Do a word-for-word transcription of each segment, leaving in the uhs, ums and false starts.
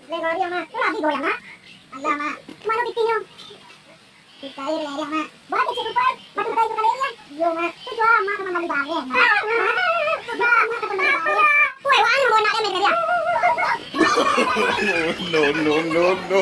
Leh goyang, Mak. Lagi goyang, Mak. Alah, Mak. Mano pitinyo? Pitair leh, Mak. Buat kecil kupai. Batu batai tu kali ya. Yo, Mak. Tu jual, Mak, teman bali bareh, Mak. Jual, Mak, teman bali bareh. Woi, wah, anu, nak dia, dia. No, no, no, no.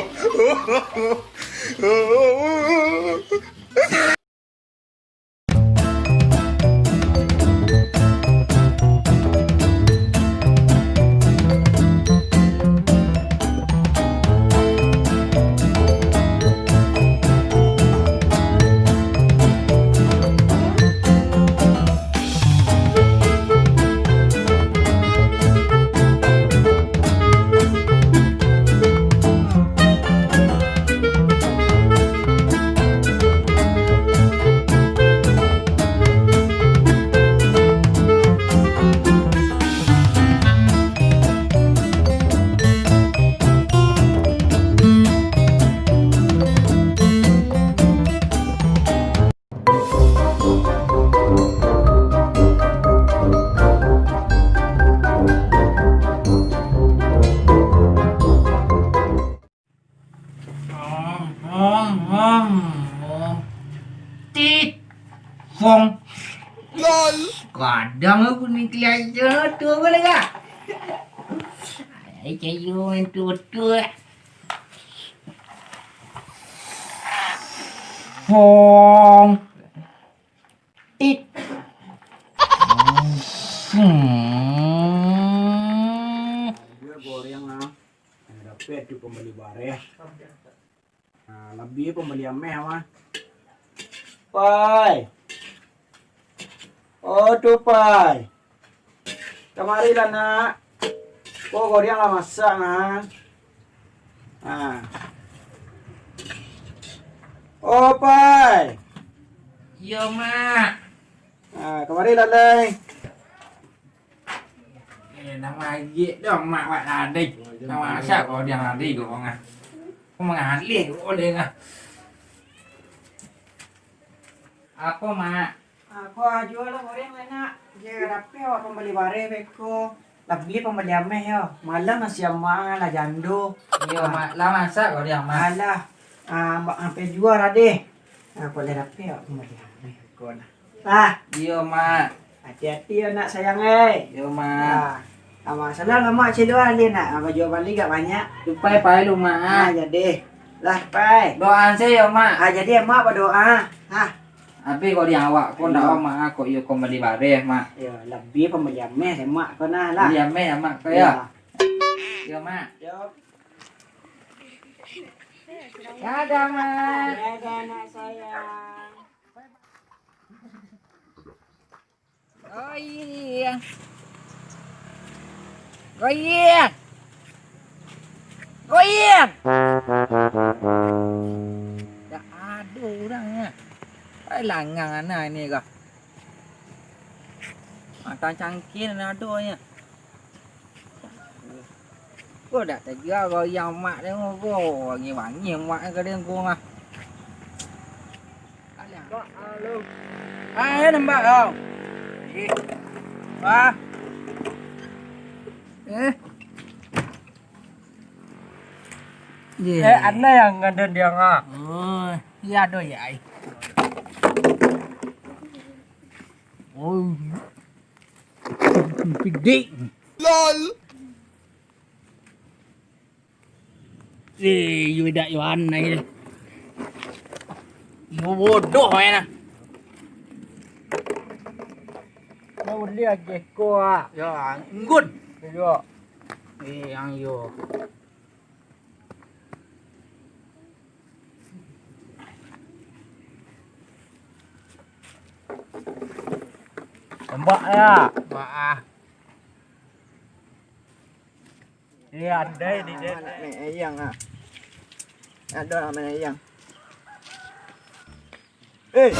Tit. Fong. Lol. Kadang aku ni kelihatan tu apa lagi? Ai, cayo main tu, tu. Fong. Tit. Hmm. Dia goreng lah. Nah, dapek tu pambali bareh. Nah, labiah pambali ameh mah. Pai. Oh, tu, Pai. Kamarilah, Nak. Ko goreng lah masak, nah. Nah. Oh, Pai. Iyo, Mak. Nah, kamarilah, Lai. Eh, namo agik doh, Mak, buat tadi. Namo masak kau diang tadi, kau ngah. Kau mangalih kau deh, ngah. Apo, Mak? Apo, juo lah goreng, Nak. Jan dapek awak pambali bareh beko. Labiah pambali ameh yo. Malah nasi amak lah jando. Iyo, Mak. Lah masak kau diang, Mak. Alah. Ah, Mak, ampe juo lah deh. Ah, kok lah dapek awak pambali ameh beko lah. Ah. Iyo, Mak. Hati-hati yo, Nak, sayang, eh. Iyo, Mak. Ah, ah, Mak, salam lah, Mak, celo alih, Nak. Ah, baju bali gak banyak. Tupai pai lu, Mak. Ah, jadi. Lah, pai. Doa se yo, Mak. Ah, jadi, Mak, badoa. Ah. Tapi kok di awak ko ndak, Mak, kok iyo ko bali bareh, Mak. Yo, labiah pambali ameh, Mak, ko nah lah. Bali ameh, Mak, ko yo. Iyo. Iyo, Mak. Yo. Dadah, Mak. Dadah, Nak, sayang. Oh iya. Oh iya. Oh iya. Dak ado urang nyo. Ai langang anak ini ko. Matan cangkir ado nyo. Ko dak tajua goyang mak tengok ko. Wangi-wangi mak ka dengko mah. Alah. Ayo nembak kau. Eh. Wah. Eh. Eh, anda yang ada dia ngah. Oh, iya do ya ai. Oh. Pidik. Lol. Eh, yo dak yo anai. Yo bodoh ai nah. Yo uliah jeko ah. Yo anggun. Yo. Eh, yang yo. Tembak ya. Wah. Iya, andai di dia. Anak mek ayang ah. Ado lah mek ayang. Eh,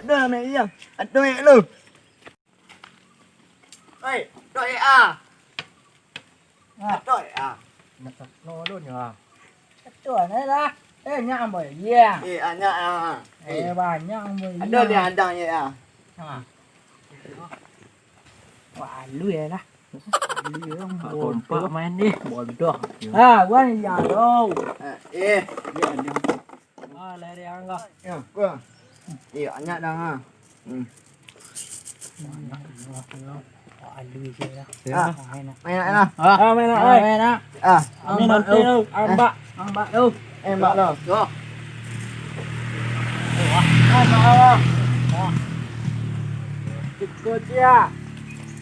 ado lah mek ayang. Ado mek lu. Oi, doi ah. Ah. Doi ah. Nak tekno lu nyo ah. Betul ni lah. Eh, nyak ambo. Iya. Eh, anyak ah. Eh, banyak ambo. Ado di andang ye ah. Ha. Wah, lu ya lah. Kompak main ni. Bodoh. Ah, wan ya lo. Eh, eh. Ah, lari angga. Ya, gua. Iya, anyak dah, ha. Hmm. Aduh, je lah. Ya. Ah, main nak. Main nak, main nak. Ah, main nak, ah. Main nak. Ah. Ambak tu, ambak, ambak tu. Eh, ambak tu. Yo. Ambak tu. Cukup sia.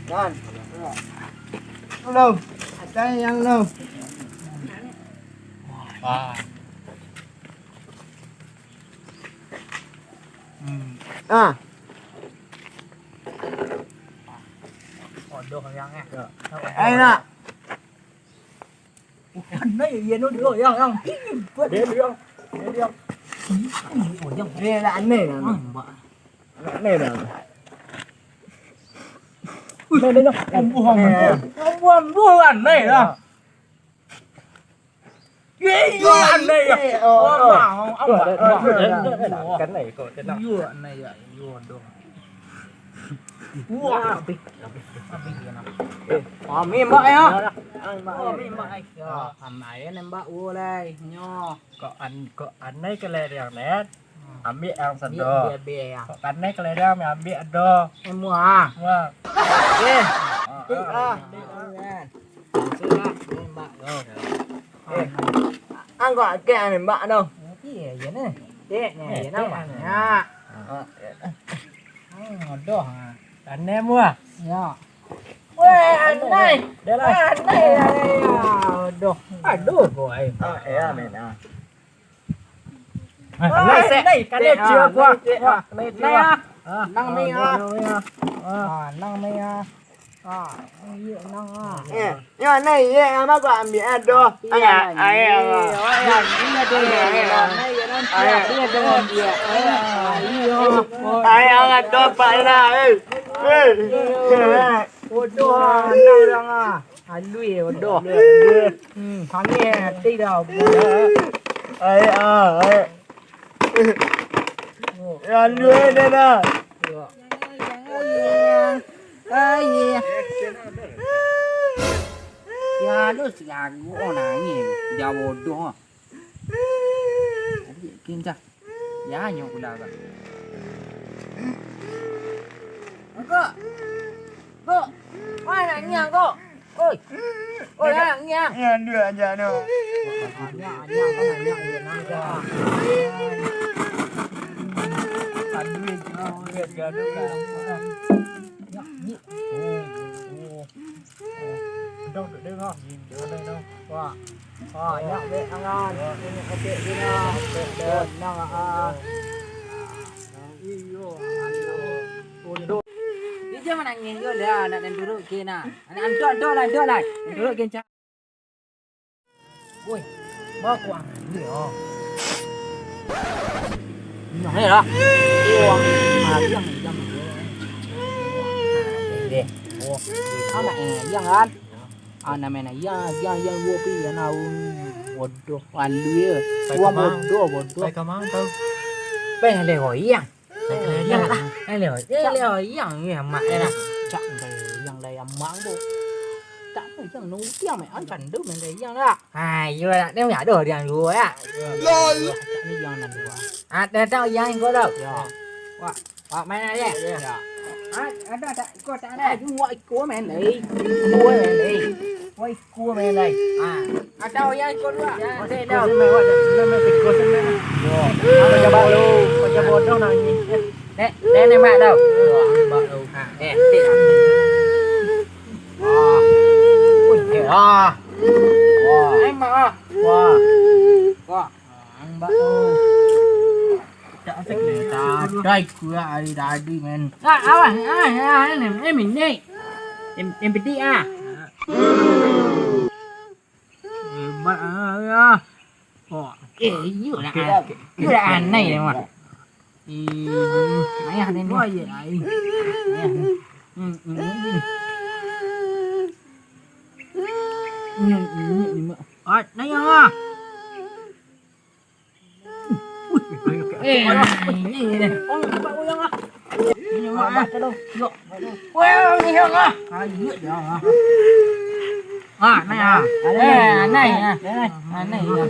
Kan. Belum. Ada yang belum. Wah. Hmm. Ah. Bodoh yang eh. Ayo nak. Pandai iya no dulu yang yang. Dia dia. Dia dia. Oh yang. Eh lah aneh lah. Ambak. Aneh dah. Wih, dah dah dah. Ambuh ambuh. Ambuh ambuh aneh lah. Ye, yo aneh ya. Oh, oh. Ambak, ambak. Kan naik kau tenang. Yo aneh ya. Yo dong. Wah, habis. Habis dia nak. Eh, kami mbak ya. Kami mbak ya. Kami nembak wo lai. Nyo. Kok an kok aneh ke lereng net? Ambiak yang sado. Ambiak, ambiak, ambiak, ya. Kok kanai keledai, ambiak ado. Eh, muah. Muah. Eh. Ah, tik, ah, ah. Langsung lah, nembak. Oh. Eh. Angkok akek nembak tu. Iya, iya ni. Tiknya, eh, iya namanya. Ah, iya. Hmm, aduh. Kanai muah. Ya. Weh, anai. Dah lah. Anai, anai. Aduh. Aduh, boy. Ah, iya, men. Ah. Ah, nai, nai, kanai cia, ah, kuah. Nai, cia, kuah. Nai, ah. Ah, nang mi, ah. Ah, nang mi, ah. Ah, iyo, nang, ah. Eh, yo, nai, ye, ama gua ambiak, eh, doh. Iya, ayo, iya, ayo. Iya, iya, iya, iya, iya, iya. Nai, ye, nang, iya, iya, iya, iya. Ayo. Ayo, ayo, doh, Pak, lah, eh. Eh. Bodoh, ah, nang urang, ah. Halui, bodoh. Hmm, sangih hati dah. Ai, ah, ai. Halui dah dah. Ai. Ya, lu selalu nangis. Dia bodoh. Kincah. Ya, nyo pula, Kak. Kok? Kok? Wah, nak ngiang, Kok? Oi. Oi, nak ngiang. Ngiang dua aja, no. Ngiang, ngiang, ngiang, ngiang, ngiang. Aduh, aduh, aduh, aduh. Ya, ni. Oh, oh, oh. Dong, dong, dong. Dong, dong, dong. Wah. Ah, nyak bek tangan. Nyak bek tangan. Nang, ah. Iyo, bodoh. Dia jangan nangis yo lah, nak dan duduk ke nak. Anak antok, antok lah, antok lah. Duduk ke, Cak. Woi, bawa kuang dia. Minum ni lah. Kuang. Ah, diam, diam. Deh. Oh, anak ni, diam kan? Ah, namanya iya, iya, iya, gua pi, ya, naun. Bodoh, malu ya. Pai gua kamang. Bodoh, bodoh. Pai kamang tau. Pai leh, oh, iya. Pai leh, iya. Pai leh, oh, iya, iya, mak, ya. Cak, yang leh, mak, bu. Tak apa, yang nunggu dia, mak, kan, kan, tu, main leh, iya, lah. Ah, iya, lah, dia punya, aduh, dia dulu, ya. Lol. Cak ni, yang nan dua. Ah, dah tahu, yang gua tau. Ya. Wah. Wah, main aja. Ya. Ah, ada tak? Iko tak ada. Dua iko main, eh. Dua main, eh. Dua iko main, eh. Ah, ada yang iko dua. Ya. Ada dah. Iko sini, wah, sini, sini, iko sini. Yo. Apa coba lu? Kau coba bodoh nangis. Nek, nek, nek, mak tau. Wah, mak tau. Ah, eh, tik. Wah. Ui, eh, ah. Wah. Eh, mak, ah. Wah. Wah. Ang bak tu. Tak asik ni. Tadai kuat hari tadi, men. Ah, awas, ah, ah, ini, eh, minit. Em, em, pedik, ah. Hebat, ah, ya. Oh. Eh, iyo lah. Okey, ah. Okey. Iyo lah, anai lah, Mak. Eh, ayah ni, Mak. Ayah ni. Ayah ni. Hmm, hmm, hmm. Hmm, hmm, hmm, Mak. Ah, nai, ah. Eh, ini, ini. Oh, nampak goyang ah. Ini, Mak, ah. Yo. Wah, ini, Mak, ah. Ah, iya, ya, ah. Ah, naik ah. Eh, naik ah. Ah, naik ah.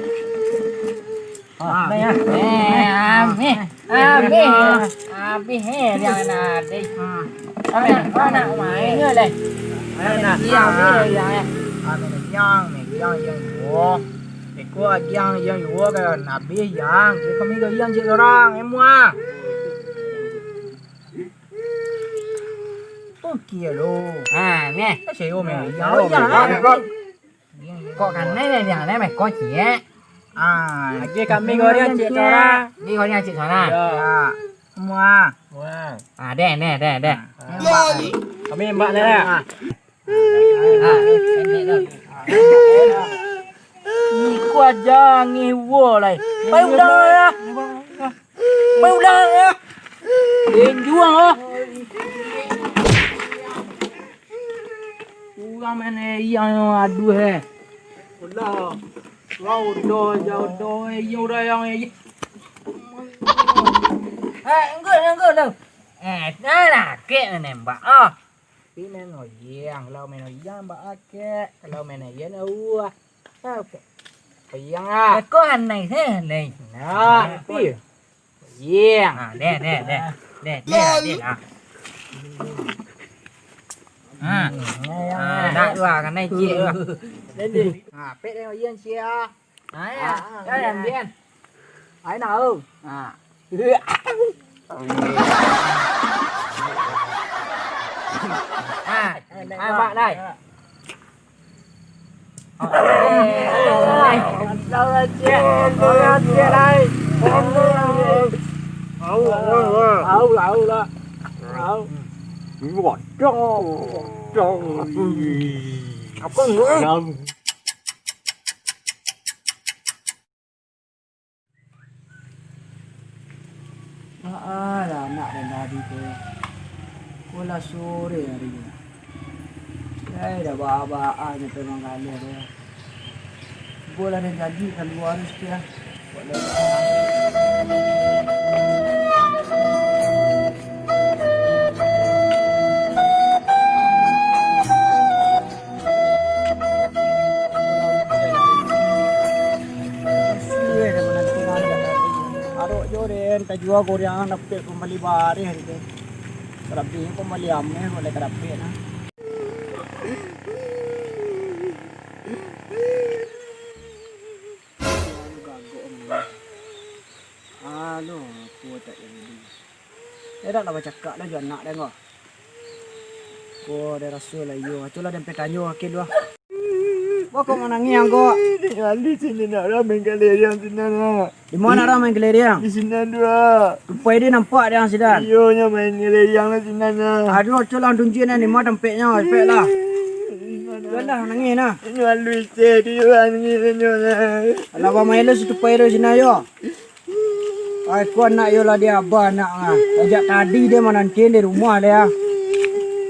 Ah, naik ah. Eh, habis. Habis. Habis eh, jangan ada. Anak, anak main je deh. Anak. Iya, iya, iya. Anak yang, yang, yang juo. Iko agiang yang juo kan habis yang. Kami ko yang cik orang, emua. Oke lo. Ha, ni. Saya main yang. Oh, yang. Kok kanai ni yang ni meko ciek. Ah, lagi kami goreng cik Sora. Ni goreng cik Sora. Ya. Semua. Wah. Ah, deh, deh, deh, deh. Kami mbak ni lah. Ah, pendek tu. Iko aja ngiwo lai. Pai ulang ya. Pai ulang ya. Enjuang ah. Urang main eyang aduh eh. Udah. Kau udah jauh doh eyang udah yang eyang. Eh, enggak, enggak dah. Eh, nah, kek nembak ah. Tapi main oyang, kalau main oyang bak akek, kalau main oyang awak. Kau kek. Oyang ah. Kau anai seh, anai. Nah, tapi. Oyang. Ah, deh, deh, deh. Deh, deh, deh lah. Ha. Hmm, ya, ya, ha, ya. Nak dua, kan naik cik dua. Jadi. Ha, pek deh oyang sia. Ha, ya. Ah, ya, ya, ya. Bian. Ai nak, oh. Ha. Ha, ha, bak lai. Au, au, au lah. Au. Apa? Aa, lah anak den tadi tu. Ko lah sore ari nyo. Ai, dah baa-baa nyo pai manggaleh tu. Ko lah den janji kalua tu setiap. Arok jo den, tajua gorengan dapek pambali bareh den. Tarabih pambali ameh kok lai kadapek nah. Alo, apo tak jadi. Edak lah bacakak lah jo anak den ko. Ko den raso lah iyo. Acolah den pai tanyo ka kek dulu ah. Baa kok manangih ang ko? Di sini nak lah main kaleriang sinan nak. Di ma nak lah main kaleriang? Di sinan tu ah. Tupai den nampak di ang sinan. Iyo, nyo main kaleriang lah sinan ah. Aduh, acolah tunjuak nah, di ma tampeknyo, tampek lah. Janganlah nangih nah. Inyo aluih se, di nyo nangih nyo nah. Alah, bamain lo si tupai tu sinan yo. Ai, ko anak iyo lah di abah anak ah. Sajak tadi den mananti di rumah lai ah.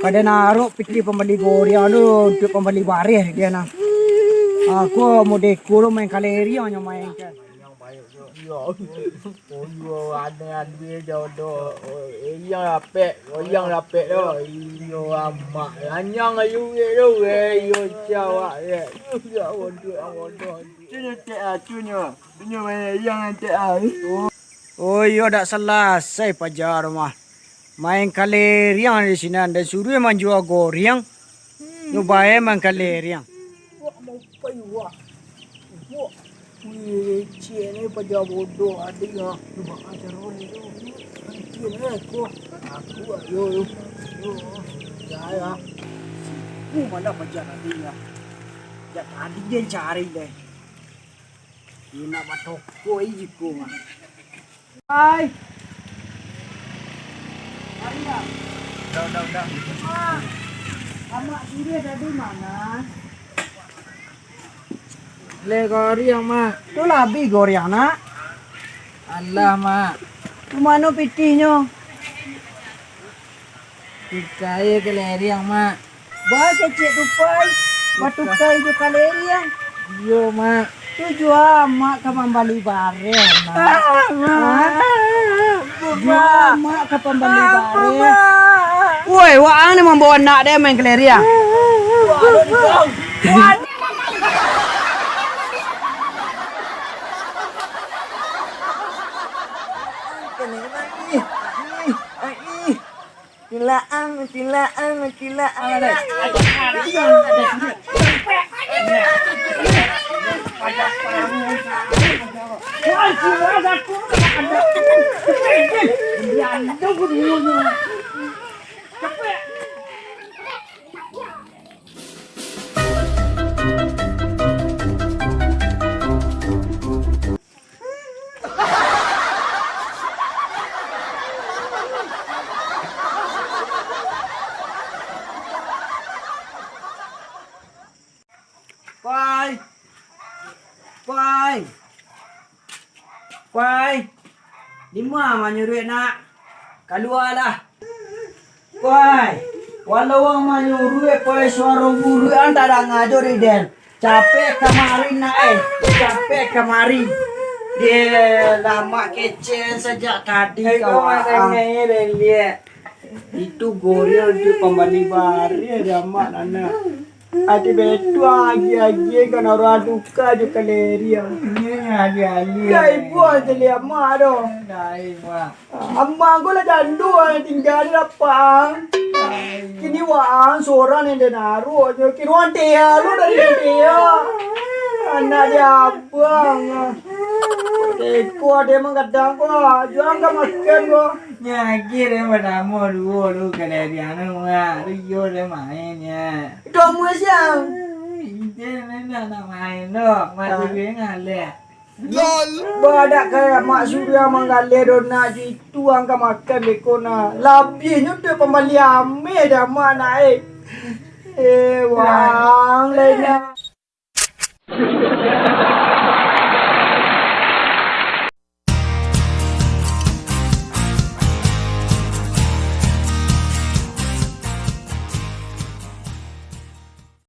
Ka den arok pitih pambali gorengan tu untuak pambali bareh dek den nah. Ah, ko model ko lo main kaleriang nyo mainkan. Yang banyak tu. Iyo. Oh, iyo, ado duit jodoh. Oh, yang dapek, oh, yang dapek tu. Iyo, amak. Lanyang ayu duit tu, eh, iyo, cawak, eh. Iyo, bodoh, bodoh. Cunyo cek ah, cunyo. Cunyo main yang cek ah. Oh, iyo, dak salasai paja rumah. Main kaleriang di sinan, den suruah manjua gorengan. Nyo bae main kaleriang. Wak, mau pai, wak. Wak. Wih, ciek ni paja bodoh, adik ah. Cuba ajar orang itu. Ciek ni aku. Aku, ayo, ayo. Ayo. Ya, ya. Siku mana paja tadi ya? Ya, tadi den cari deh. Ini nak batokok iko mah. Hai. Udah, udah, udah. Amak, amak sini dari mana? Le gorengan, Mak. Tu lah abih gorengan, nak. Alah, Mak. Tu mano pitihnyo? Tukai kaleriang, Mak. Baa kecek tupai, batukai jo kaleriang. Iyo, Mak. Tujuah Mak ka mambali bareh, Mak. Ah, Mak. Hah? Ampun, Mak. Juah Mak ka pambali bareh. Ampun, Mak. Woi, wak ang ni mambawa anak den main kaleriang. Wah, lu di bawah. Wah, ni Cilaang, cilaang, cilaang. Kuai! Kuai! Kuai! Dima manyuruik nak? Kalualah! Kuai! Walau ang manyuruik, kuai, suaro buruak ang tadanga jo dek den. Capek kamari nak, eh. Capek kamari. Dia lah mak kecen sajak tadi. Ai, kau kau mak ang. Tangah, eh, leliak. Itu goril tu pambali bareh, ada mak nana. Ati betua agi-agi kan orang duka jo kaleriang. Ini agi-agi. Ya ibu aja lihat mak doh. Dai, mak. Amang ko lah jando, ah, tingga di lapang. Kini waang sorang nan den aruak nyo. Kini waang tea lo dari den tea. Anak di abang. Eko ade manggadang ko, ah. Juang ka makan ko. Nyo akhir yang pertama duo tu kalau di anu, ah. Rio dia main, ya. Itu amuah siang. Ide memang nak main tu. Mati Ah. dia ngalek. Badak kaya Mak Surya manggaleh donat jo itu, ang ka makan beko nah. Labiahnyo tu pambali ameh dah mak nak, eh. Eh, wang lainnya.